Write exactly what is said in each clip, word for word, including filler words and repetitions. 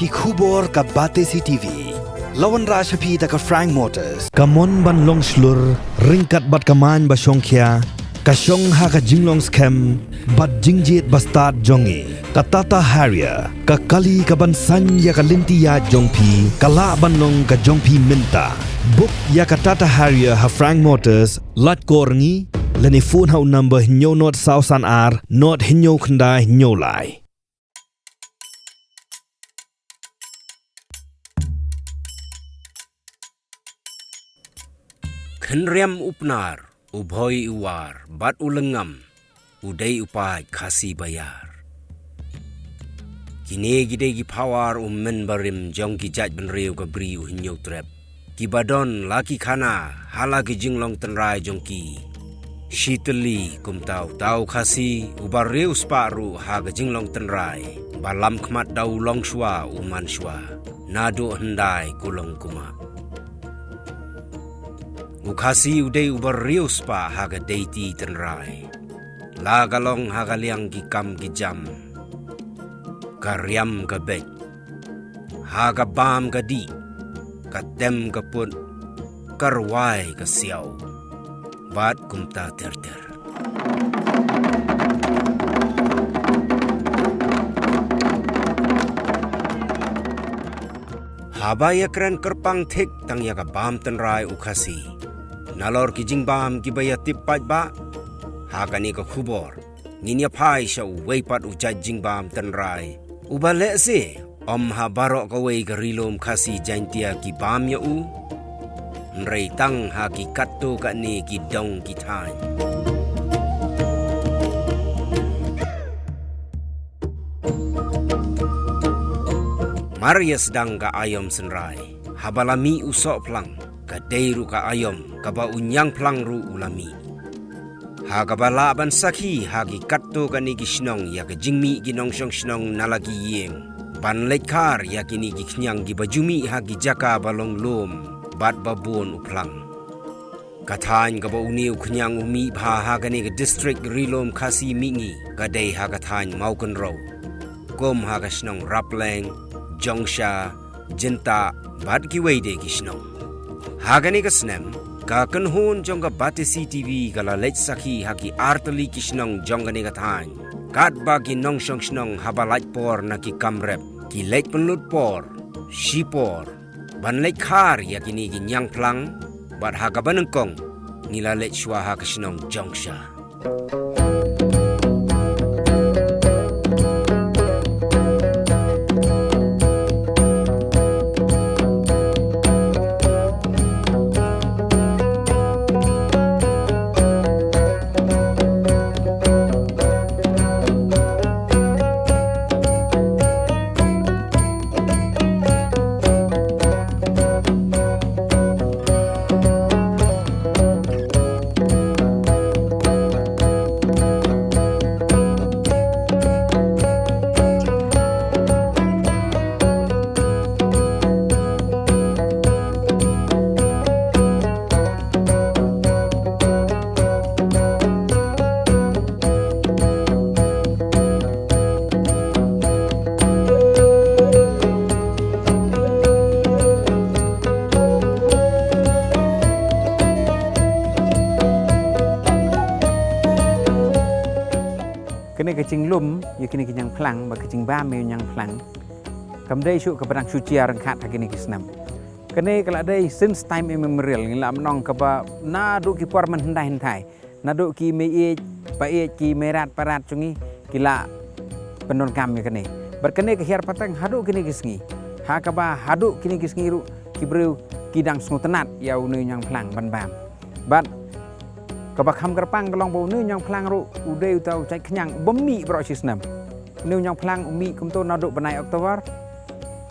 Ki khubor ka Batesi T V. La wanrah sha phi da ka Frank Motors. Ka mon ban long shlur, ryngkat bad ka main ba shongkhia, ka shong ha ka jinglong skhem bad jingjied ba stad jong ngi. Ka Tata Harrier, ka kali ka ban saiñ ïa ka lynti ïaid jong phi, ka lah ban long ka jong phi mynta. Book ïa ka Tata Harrier ha Frank Motors, lait kor ngi, lane phone ha u number hynñiew nod saw san ar, nod hynñiew khyndai hynñiew lai. Khynriam u Pnar, u Bhoi u War, bad u Lyngngam, u dei u paid Khasi ba ïar. Kine ki dei ki pawar u mynbarim jong ki jaitbynriew ka Bri u Hynñiewtrep. Ki ba don la ki khana ha la ki jinglong tynrai jong ki. Shi tylli kumta uta u Khasi uba riewspah ruh ha ka jinglong tynrai, ba lam khmat da u longshuwa u mansuwa, naduh hyndai kulong kumah. U Khasi u dei uba riewspah ha ka deiti tynrai. La ka long ha ka liang ki kam ki jam, ka riam ka beit, ha ka bam ka dih, ka tem ka put, ka rwai ka siaw, bad kumta ter ter. Haba ïakren kyrpang thik tang ïa ka bam tynrai u Khasi, nalor ki jingbam kiba ïatip paidbah, ha kane ka khubor ngin ïa phai sha uwei pat u jait jingbam tynrai uba lehse ym ha baroh kawei ka Ri Lum Khasi Jaiñtia ki bam ïa u, hynrei tang ha ki katto katne ki dong ki thaiñ. Mar ïa sdang ka aïom synrai, haba la mih u Sohphlang, ka dei ruh ka aïom kaba u Ñiangphlang ruh u la mih. Ha kaba lah ban sakhi ha ki katto katne ki shnong ïa ka jingmih ki nongshong shnong na la ki ïing ban leit khar ïa kine ki khñiang kiba ju mih ha ki jaka ba long lum bad ba bun u phlang. Ka thaiñ kaba une u khñiang u mih bha ha kane ka district Ri Lum Khasi Mihngi ka dei ha ka thaiñ Mawkynrew, kum ha ka shnong Rapleng, Jongsha, Jyntah, bad kiwei de ki shnong. Ha kane ka snem, ka kynhun jong ka Batesi T V ka la leit sakhi ha ki artylli ki shnong jong kane ka thaiñ. Katba ki nongshong shnong haba lait por na ki kam rep, ki leit pynlut por, shipor, ban leit khar ïa kine ki Ñiangphlang, bad ha kaba nyngkong ngi la leit shuwa ha ka shnong Jongsha. Kane ka jinglum ïa kine ki Ñiangphlang, ba ka jingbam ïa u Ñiangphlang, kam dei shuh kaba dang shu jia ryngkat ha kine ki snem. Kane ka la dei since time immemorial, ngi la mynta ong kaba naduh ki por mynhyndai hyntai. Naduh ki mei ïeit, pa ïeit, ki mei rat, pa rat jong ngi, ki la pyndonkam ïa kane. Bad kane ka hiar pateng haduh kine ki sngi. Ha kaba haduh kine ki sngi ruh ki briew ki dang sngewtynnat ïa une u Ñiangphlang ban bam. Bad kaba kham kyrpang ka long ba une u Ñiangphlang ruh u dei uta u jait khñiang bym mih baroh shi snem. Une u Ñiangphlang u mih kumto naduh bnai October.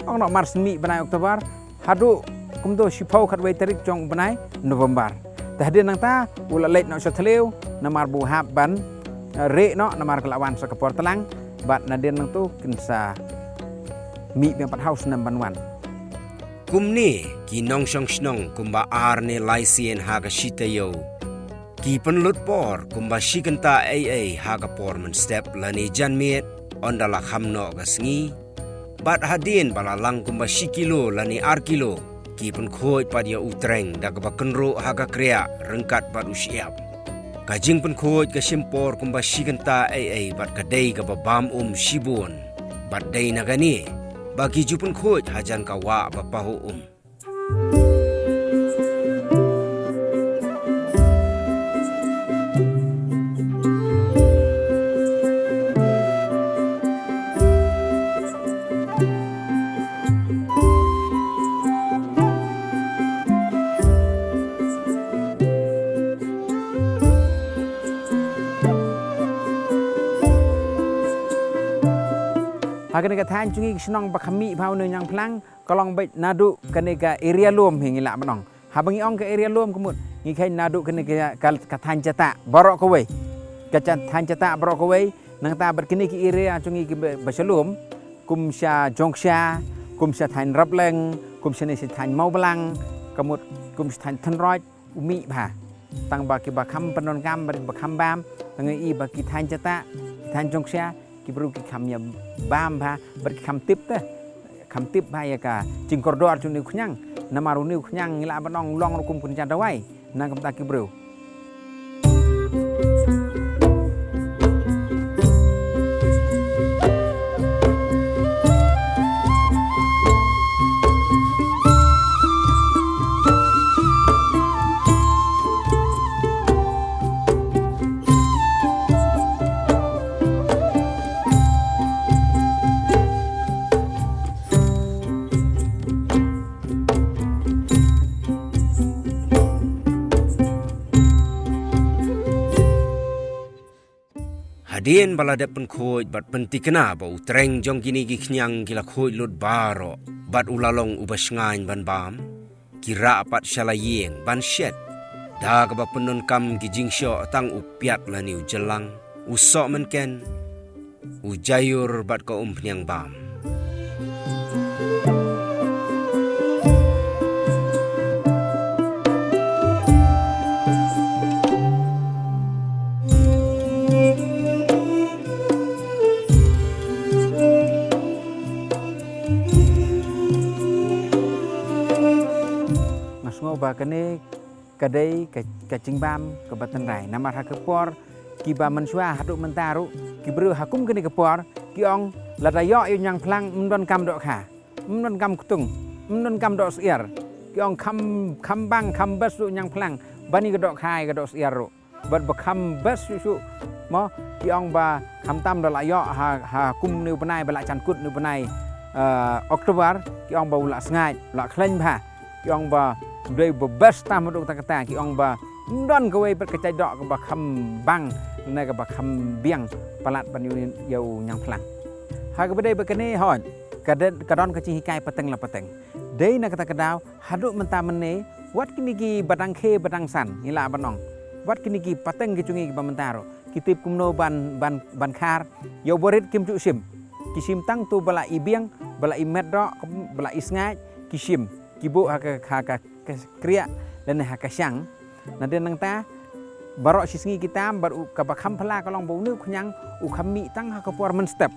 Ong noh mar shu mih bnai October haduh kumto shiphew khatwei tarik jong u bnai November. Te hadien nangta u la leit noh sha thliew namar ba u hap ban, eh, rieh noh namar ka la wan sa ka por tlang, bad nadien nangto kin sa mih biang pat ha u snem ban wan. Kumne ki nongshong shnong kumba ar ne lai sien ha ka shi taïew, ki pynlut por kumba shi kynta ei ei ha ka por mynstep lane janmiet, ynda la kham noh ka sngi. Bad hadien ba la lang kumba shi kilo lane ar kilo, ki pynkhuid pat ïa u treng da kaba kynruh ha ka kriah ryngkat bad u shyiap. Ka jingpynkhuid ka shim por kumba shi kynta ei ei bad ka dei kaba bam um shibun. Bad dei na kane ba ki ju pynkhuid hajan ka wah ba pahuh um. Ha kane ka thaiñ jong ngi ka shnong ba kham mih bha une u ñiangphlang, ka long beit naduh kane ka area lum hi ngi lah ban ong. Haba ngi ong ka area lum ka mut ngi kheiñ naduh kane ka, ka, ka thaiñ Jatah baroh kawei. Ka cha-, thaiñ Jatah baroh kawei, nangta bad kine ki area jong ngi ki ba, ba sha lum, kum sha Jongksha, kum sha thaiñ Rapleng, kum shane sha thaiñ Mawblang, ka mut kum sha thaiñ Thynroit, u mih bha. Tang ba ki ba kham pyndonkam bad ki ba kham bam, tang i ba ki thaiñ Jatah, ki thaiñ Jongksha, ki briew ki kham ïa bam bha, bad ki kham tip te. Kham tip bha ïa ka jingkordor jong une u khñiang. Namar une u khñiang ngi lah ban ong long ruh kum kynja dawai na ka bynta ki briew. Hadien ba la dep pynkhuid bad pynthikna ba u treng jong kine ki khñiang ki la khuid lut baroh, bad u la long uba shngaiñ ban bam, ki rah pat sha la ïing ban shet. Da kaba pyndonkam ki jingshoh tang u piat lane u jylang, u sohmynken, u jaiur bad ka umphniang bam. Nga sngew ba kane ka dei ka, ka jingbam kaba tynrai. Namar ha ka por kiba mynshuwa haduh mynta ruh, ki briew ha kum kane ka por ki ong, lada ïoh ïa u ñiangphlang ym donkam dohkha, ym donkam ktung, ym donkam doh syiar. Ki ong kham, kham bang, kham best ruh ñiangphlang ban ïa ka dohkha, ïa ka doh syiar ruh. Bad ba kham best shuh shuh mo, ki ong ba khamtam da la ïoh ha, ha kum une u bnai, ba la jan kut une u bnai, eh, October, ki ong ba u la sngaid, u la khlaiñ bha. Ki ong ba u dei ba best tam haduh katta katta, ki ong ba ym don kawei pat ka jait doh kaba kham bang ne kaba kham biang palat ban ïa u, ïa u ñiangphlang. Ha kaba dei ba kane hooid, ka de-, ka don ka jinghikai pateng la pateng. Dei na kata ka daw, haduh mynta mynne, wat kine kiba dang khie ba dang san, ngi lah ban ong, wat kine ki pateng ki jong ngi kiba mynta ruh, ki tip kumno ban, ban, ban khar ïa uba rit, kim ju shim. Ki shim tang uto ba la i biang, ba la i met doh, ba la i sngaid, ki shim. Ki buh ha ka, ha ka, ka kriah lane ha ka shang. Nadien nangta baroh shi sngi ki tam, bad u kaba kham phylla ka long ba une u khñiang u kham mih tang ha ka por mynstep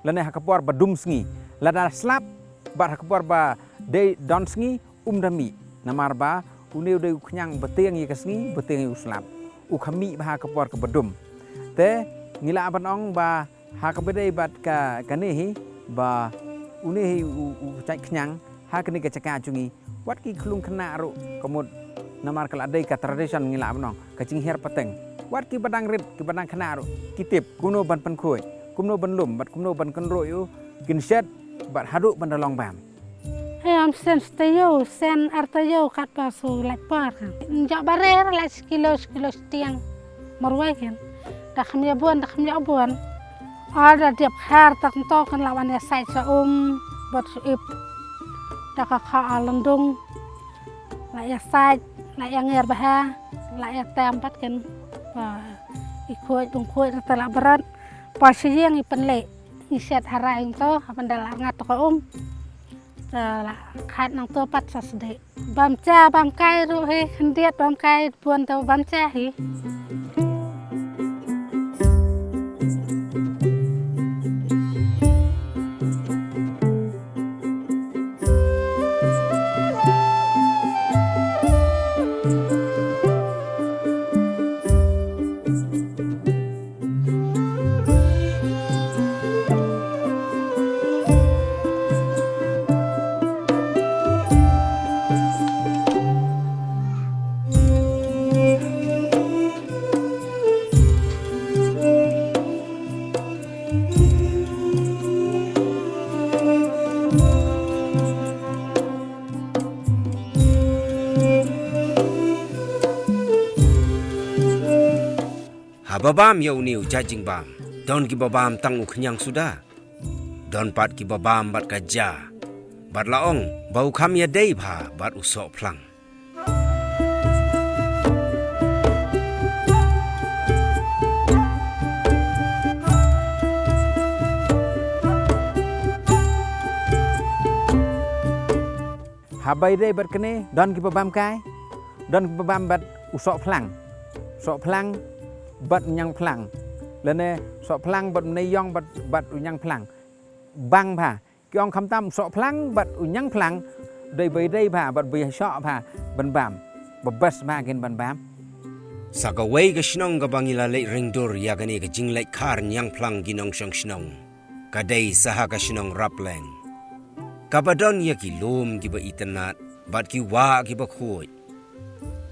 lane ha ka por ba dum sngi. Lada slap bad ha ka por ba dei don sngi, um da mih. Namar ba une u dei u khñiang ba tieng ïa ka sngi, ba tieng ïa u slap. U kham mih bha ha ka por kaba dum. Te ngi lah ban ong ba ha kaba dei bad ka, kane hi, ba une hi u, u jait khñiang ha kane ka jaka jong ngi. Wat ki khyllung khynnah ruh ka mut, namar ka la dei ka tradition, ngi lah ban ong, ka jinghiar pateng. Wat kiba dang rit, kiba dang khynnah ruh ki tip kumno ban pynkhuid, kumno ban lum, bad kumno ban kynruh ïa u, kin shet bad haduh ban da long bam. Hei, ym shen shi taïew, shen ar taïew katba shu lait por kan. Ym jop ba rer, lait shi kilo, shi kilo shiteng. Marwei kan. Da kham ïa bun, da kham ïa bun. Ar da dep khar tak nto kan la wan ïa sait sha um, bad shu ip. Da ka kha ar lyndung. La ïa sait, la ïa nger bha, la ïa tem pat kan. Ba i khuid, bun khuid, ta la barat. Ba shi ïing i pynleh. I shet harai nto, haba da la ngat ka um. Te la khat nangto pat sa sdie. Bam ja, bam kai ruh hi, khyndiat bam kai, bun to bam ja hi. ba bam ïa une u jait jingbam, don kiba bam tang u khñiang suda. Don pat kiba bam bad ka ja, bad la ong ba u kham ïadei bha bad u sohphlang. Haba ïadei bad kane, don kiba bam kai, don kiba bam bad u sohphlang. Sohphlang bad u ñiangphlang. Lane sohphlang bad u ñiangïong bad, bad u ñiangphlang. Bang bha. Ki ong khamtam sohphlang bad u ñiangphlang, dei ba ïadei bha bad ba ïasoh bha ban bam. Ba best bha kin ban bam. Sa kawei ka shnong kaba ngi la leit ring dur ïa kane ka jingleit khar ñiangphlang ki nongshong shnong, ka dei sa ha ka shnong Rapleng, kaba don ïa ki lum kiba itynnat bad ki wah kiba khuid.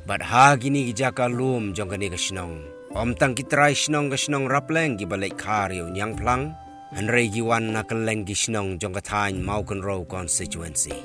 Bad ha kine ki jaka lum jong kane ka shnong, ym tang ki trai shnong ka shnong Rapleng kiba leit khar ïa u ñiangphlang, hynrei ki wan na kylleng ki shnong jong ka thaiñ Mawkynrew constituency.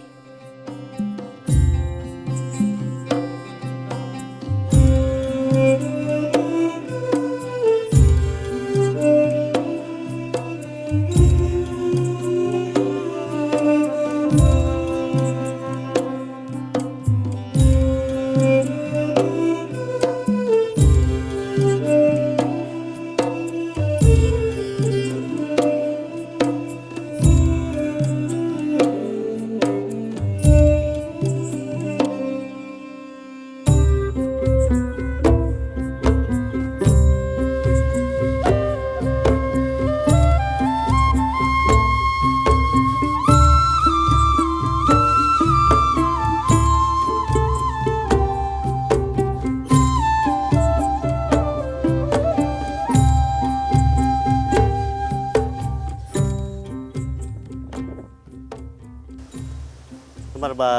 Namar ba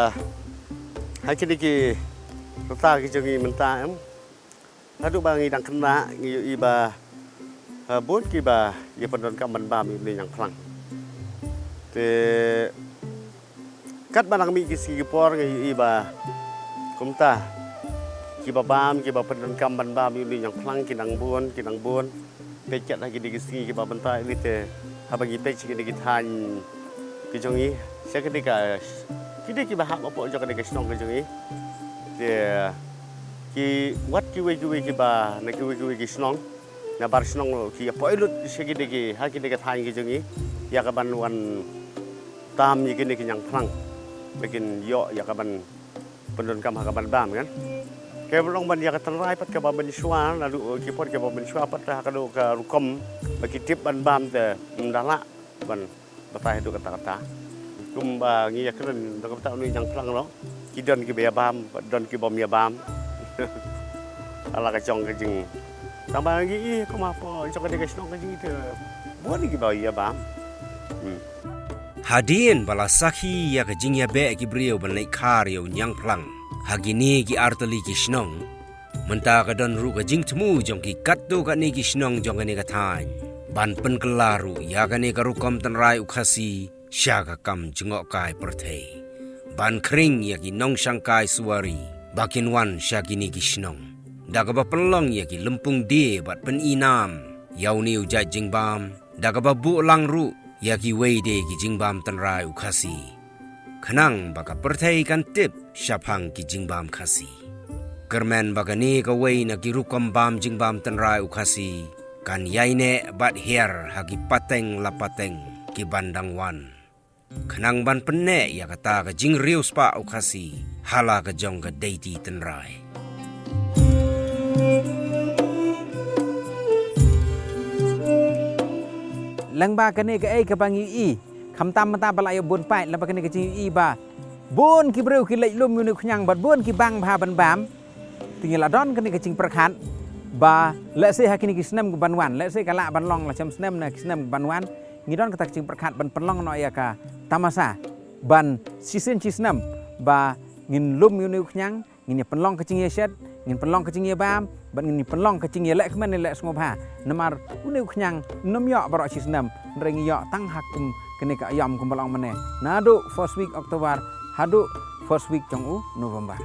ha kine ki rta ki jong ngi mynta, em, haduh ba ngi dang khynnah ngi ïohi ba, ha, bun kiba ïa pyndonkam ban bam ïa une u ñiangphlang. Te katba nang mih ki sngi ki por ngi ïohi ba kumta kiba bam, kiba pyndonkam ban bam ïa une u ñiangphlang ki nang bun, ki nang bun. Peit kat ha kine ki sngi kiba mynta ïa te, haba ngi peit sha kine ki thaiñ ki jong ngi, sha kine ka, kine kiba hap hapoh jong kane ka shnong ka jong ngi. Te ki wat kiwei kiwei kiba na kiwei kiwei ki shnong, na bar shnong ruh ki ïa poi lut sha kine ki, ha kine ki thaiñ ki jong ngi ïa ka ban wan tam ïa kine ki ñiangphlang ba kin ïoh ïa ka ban pyndonkam ha ka ban bam, kan. Ka ban long ban ïa ka tynrai pat kaba mynshuwa, naduh ki por kaba mynshuwa pat ha ka, ka rukom ba ki tip ban bam te ym da lah ban batai haduh katta katta. Kumba ngi ïa kren da ka bynta une u ñiangphlang noh, ki don kiba ïa bam, don ki bym ïa bam. Ha la ka jong ka jing, tang ba ngi ïohi kumba hapoh jong kane ka shnong ka jong ngi te bun kiba ïa bam. Hmm. Hadien ba la sakhi ïa ka jingïabeh ki briew ban leit khar ïa u ñiangphlang ha kine ki artylli ki shnong, mynta ka don ruh ka jingthmu jong ki katto katne ki shnong jong kane ka thaiñ ban pynkylla ruh ïa kane ka rukom tynrai u Khasi sha ka kam jngohkai pyrthei, ban khring ïa ki nongshangkai suwari ba kin wan sha kine ki shnong, da kaba pynlong ïa ki lympung die bad pyni nam ïa une u jait jingbam, da kaba buh lang ruh ïa kiwei de ki jingbam tynrai u Khasi, khnang ba ka pyrthei kan tip shaphang ki jingbam Khasi. Kyrmen ba kane kawei na ki rukom bam jingbam tynrai u Khasi kan ïaineh bad hiar ha ki pateng la pateng ki ban dang wan, khnang ban pynneh ïa kata ka jingriewspah u Khasi ha la ka jong ka deiti tynrai. Lyngba kane kaei kaba ngi ïohi, khamtam mynta ba la ïa bun paid lyngba kane ka jingïohi ba bun ki briew ki leit lum ïa une u khñiang bad bun ki bang bha ban bam. Te ngi la don kane ka jingpyrkhat ba lehse ha kine ki snem ki ban wan, lehse ka lah ban long la snem snem ne ki snem ki ban wan, ngi don kata ka jingpyrkhat ban pynlong noh ïa ka tamasa ban shisien shisnem ba ngin lum ïa une u khñiang, ngin ïa pynlong ka jingïashet, ngin pynlong ka jingïabam bad ngin ïa pynlong ka jingïalehkmen ïalehsngewbha. Namar une u khñiang nym ïoh baroh shisnem, hynrei ngi ïoh tang ha kum kane ka aïom kumba long mynne, naduh first week October haduh first week jong u November.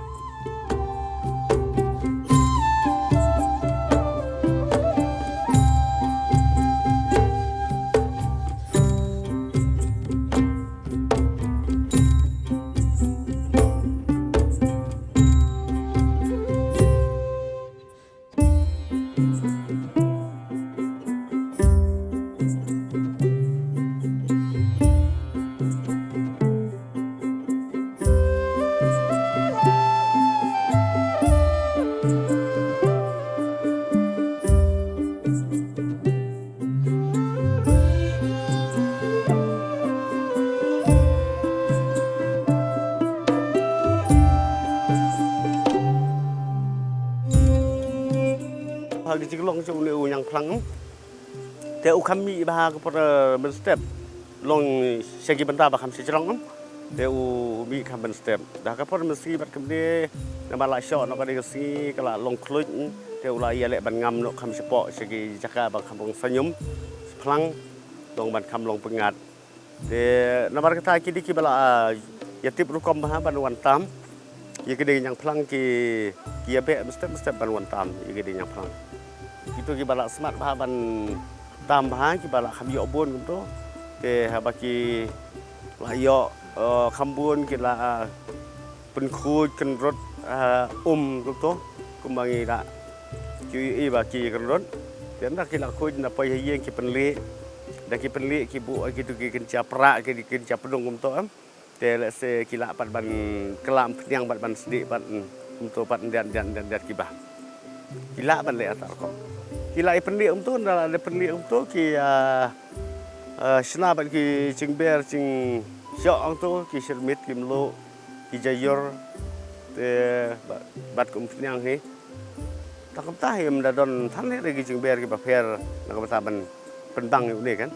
Ha ki jinglong jong une u ñiangphlang. Te u kham mih bha ha ka por mynstep. Long sha ki bynta ba kham shajrong. Te u mih kham mynstep. Da ka por mynsngi bad kumne, namar la shoh noh ka dei ka sngi, ka la long khluid. Te u la ïaleh ban ngam noh kham shapoh sha ki jaka ba kham long saiñum, phlang, long ban kham long pyngngad. Te namar kata ki dei kiba la, ah, ïatip rukom bha ban wan tam ïa ki dei ñiangphlang, ki, ki ïabeh mynstep mynstep ban wan tam ïa ki dei ñiangphlang. Kito kiba la smat bha ban tam bha, kiba la kham ïoh bun kumto. Te haba ki la ïoh, eh, kham bun, ki la, ah, pynkhuid kynrut, ah, um kumto, kumba ngi la, ki ïohi ba ki kynrut. Te ynda ki la khuid, ynda poi ha ïing ki pynlieh. Da ki pynlieh ki buh ïa kito ki kynja prah, ki kynja pdung kumto, em. Te lehse ki lah pat ban kylla umphniang pat ban sdieh pat, em, kumto pat, yndiat yndiat yndiat yndiat kiba. Ki lah ban leh ata rukom. Ki lah ïa pynlieh kumto, ynda la dep pynlieh kumto ki, ah, ah, shna bad ki jingber jingshoh kumto, ki shyrmit, ki mluh, ki jaiur, te bad, bad ki umphniang hi. Te kumta hi ym da don than hi re ki jingber kiba pher na ka bynta ban pynbang ïa une kan.